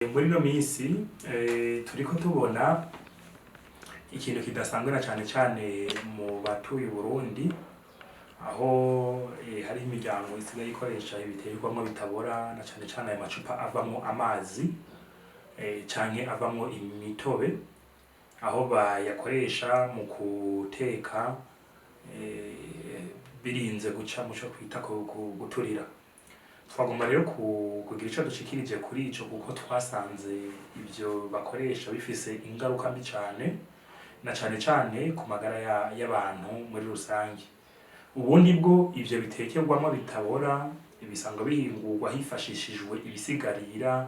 Muri ino minsi turiko tubona ikintu kidasanzwe, na cane cane mu batuye Uburundi, aho hariho imiryango isigaye ikoresha ibiterwamwo bitabora, na cane cane ayo macupa avamwo amazi canke avamwo imitobe, aho bayakoresha mu guteka birinze guca muco twita guturira. Twagomba rero kugira ico dushikirije kuri ico, kuko twasanze ivyo bakoresha bifise ingaruka mbi cane, na cane cane ku magara y'abantu muri rusange. Ubundi bwo ivyo bitekerwamwo bitabora bisanzwe bihingurwa hifashishijwe ibisigarira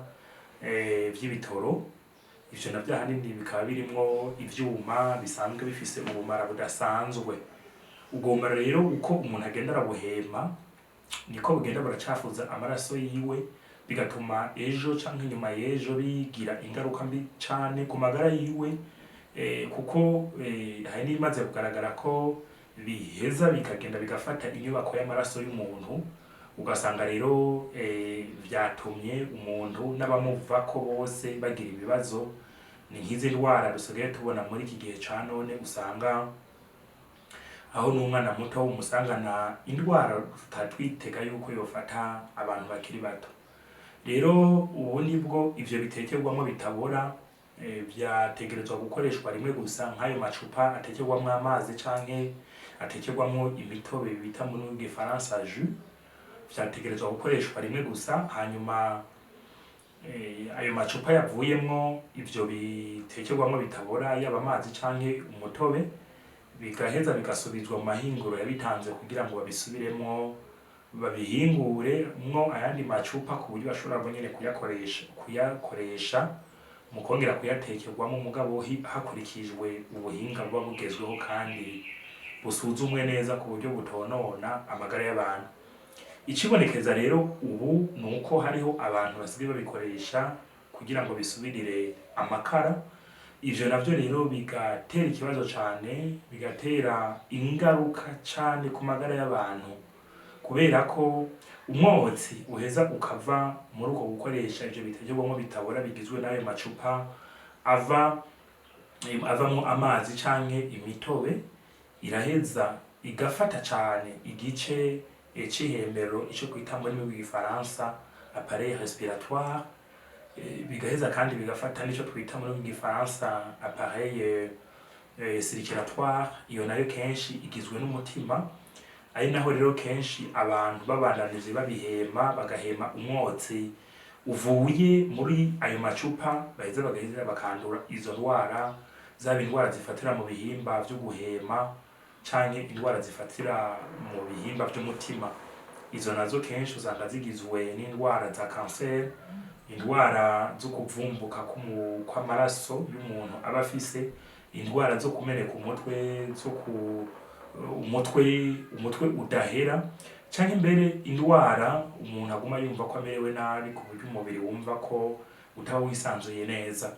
vy'ibitoro. Ivyo navyo ahanini bikaba birimwo ivyuma bisanzwe bifise ubumara budasanzwe. Ubwo bumara rero, uko umuntu agenda arabuhema, niko bugenda buracafuza amaraso yiwe, bigatuma ejo canke inyuma y'ejo bigira ingaruka mbi cane ku magara yiwe, kuko hari n'ibimaze kugaragara ko biheza bikagenda bigafata inyubako y'amaraso y'umuntu, ugasanga rero vyatumye umuntu n'abamuvako bose bagira ibibazo. Ni nk'izi ndwara dusigaye tubona muri iki gihe ca none, usanga aho n'umwana muto umusangana indwara tutatwitega yuko yofata abantu bakiri bato. Rero ubu nibwo ivyo bitekerwamwo bitabora vyategerezwa gukoreshwa rimwe gusa, nk'ayo macupa atekerwamwo amazi canke atekerwamwo imitobe bita mu gifaransa jus, vyategerezwa gukoreshwa rimwe gusa. Hanyuma ayo macupa yavuyemwo ivyo bitekerwamwo bitabora, yaba amazi canke umutobe, bigaheza bigasubizwa mu mahinguro yabitanze kugira ngo babisubiremwo, babihinguremwo ayandi macupa, ku buryo bashobora bo nyene kuyakoresha mu kongera kuyatekerwamwo, mugabo hakurikijwe ubuhinga buba bugezweho kandi busuzumwe neza, ku buryo butonona amagara y'abantu. Icibonekeza rero ubu ni uko hariho abantu basigaye babikoresha kugira ngo bisubirire amakara. Ivyo navyo rero bigatera ikibazo cane, bigatera ingaruka cane ku magara y'abantu, kubera ko umwotsi uheza ukava muri uko gukoresha ivyo bitekerwamwo bitabora bigizwe n'ayo macupa ava avamwo amazi canke imitobe, iraheza igafata cane igice c'ihemero, ico twita mu rurimi rw'igifaransa appareil respiratoire, bigaheza kandi bigafata n'ico twita mu rurimi rw'igifaransa appareil circulatoire. Iyo nayo kenshi igizwe n'umutima, ari naho rero kenshi abantu babandanije babihema, bagahema umwotsi uvuye muri ayo macupa, baheza bagaheza bakandura izo ndwara, zaba indwara zifatira mu bihimba vyo guhema canke indwara zifatira mu bihimba vy'umutima. Izo nazo kenshi usanga zigizwe n'indwara za kanseri, indwara zo kuvumbuka kw'amaraso y'umuntu aba afise, indwara zo kumeneka umutwe, zo ku umutwe udahera, canke mbere indwara umuntu aguma yumva ko amerewe nabi, ku buryo umubiri wumva ko utaba wisanzuye neza.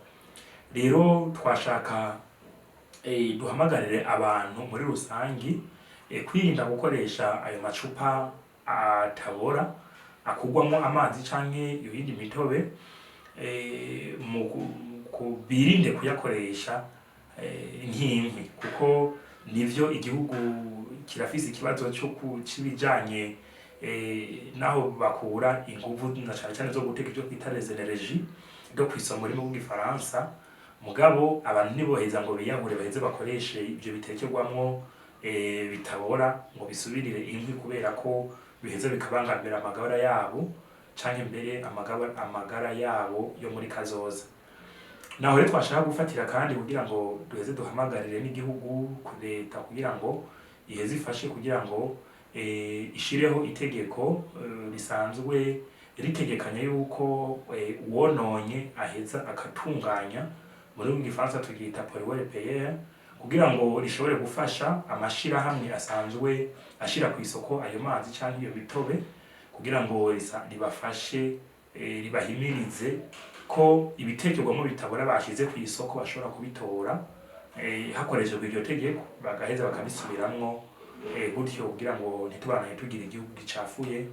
Rero twashaka duhamagarire abantu muri rusangi kwirinda gukoresha ayo macupa atabora akugwamwo amazi canke iyo yindi mitobe, mu birinde kuyakoresha nk'inkwi, kuko nivyo igihugu kirafise ikibazo co c'ibijanye naho bakura inguvu, na cane cane zo guteka, ivyo twita les énergies de cuisson mu rurimi rw'igifaransa. Mugabo abantu ntiboheza ngo biyahure, baheze bakoreshe ivyo bitekerwamwo bitabora ngo bisubirire inkwi, kubera ko biheza bikabangamira amagara yabo canke mbere amagara yabo yo muri kazoza. Naho rero twashaka gufatira kandi kugira ngo duheze duhamagarire n'igihugu, ku leta, kugira ngo iheze ifashe kugira ngo ishireho itegeko risanzwe ritegekanya yuko uwononye aheza akatunganya, muri rw'igifaransa turyita pollueur payeur, kugira ngo rishobore gufasha amashirahamwe asanzwe ashira ku isoko ayo mazi canke iyo mitobe, kugira ngo ribafashe, ribahimirize ko ibitekerwamo bitabora bashize ku isoko bashobora kubitora hakoreshejwe iryo tegeko, bagaheza bakabisubiramwo gutyo, kugira ngo ntitubandanye tugira igihugu gicafuye,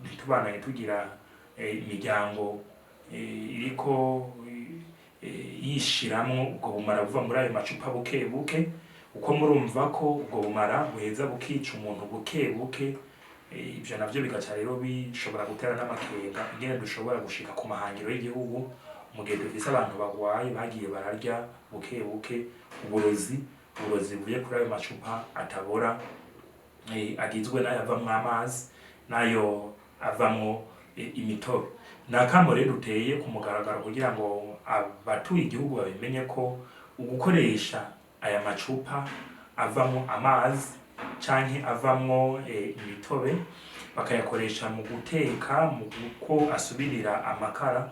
ntitubandanye tugira imiryango. iriko yishiramwo ubwo bumara buva muri ayo macupa buke buke, kuko murumva ko ubwo bumara buheza bukica umuntu buke buke. Ivyo navyo bigaca rero bishobora gutera n'amakenga ingene dushobora gushika ku mahangiro y'igihugu mu gihe dufise abantu bagwaye bagiye bararya buke buke uburozi buvuye kuri ayo macupa atabora, agizwe n'ayavamwo amazi n'ayo avamwo imitobe. Ni akamo rero duteye ku mugaragaro kugira ngo abatuye igihugu babimenye ko ugukoresha aya macupa avamwo amazi canke avamwo imitobe, bakayakoresha mu guteka, mu kuko asubirira amakara,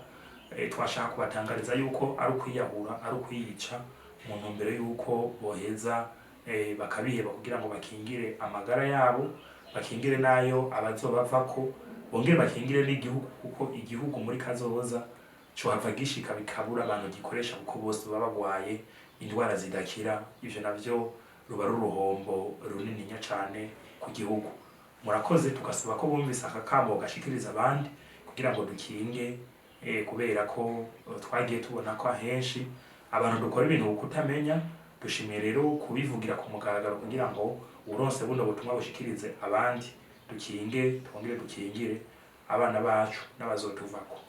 twashaka kubatangariza yuko ari ukwiyahura, ari ukwiyica, mu ntumbero yuko boheza bakabiheba kugira ngo bakingire amagara yabo, bakingire n'ayo abazobavako, bongere bakingire n'igihugu, kuko igihugu muri kazoza cohava gishika bikabura abantu gikoresha, kuko bose baba bagwaye indwara zidakira. Ivyo navyo ruba ari uruhombo runininya cane ku gihugu. Murakoze, tugasaba ko bumvise aka kamo gashikiriza abandi kugira ngo dukinge, kubera ko twagiye tubona ko ahenshi abantu dukora ibintu kutamenya. Dushimiye rero kubivugira ku mugaragaro kugira ngo uronse buno butumwa bushikirize abandi, dukinge twongere dukingire abana bacu n'abazotuvako.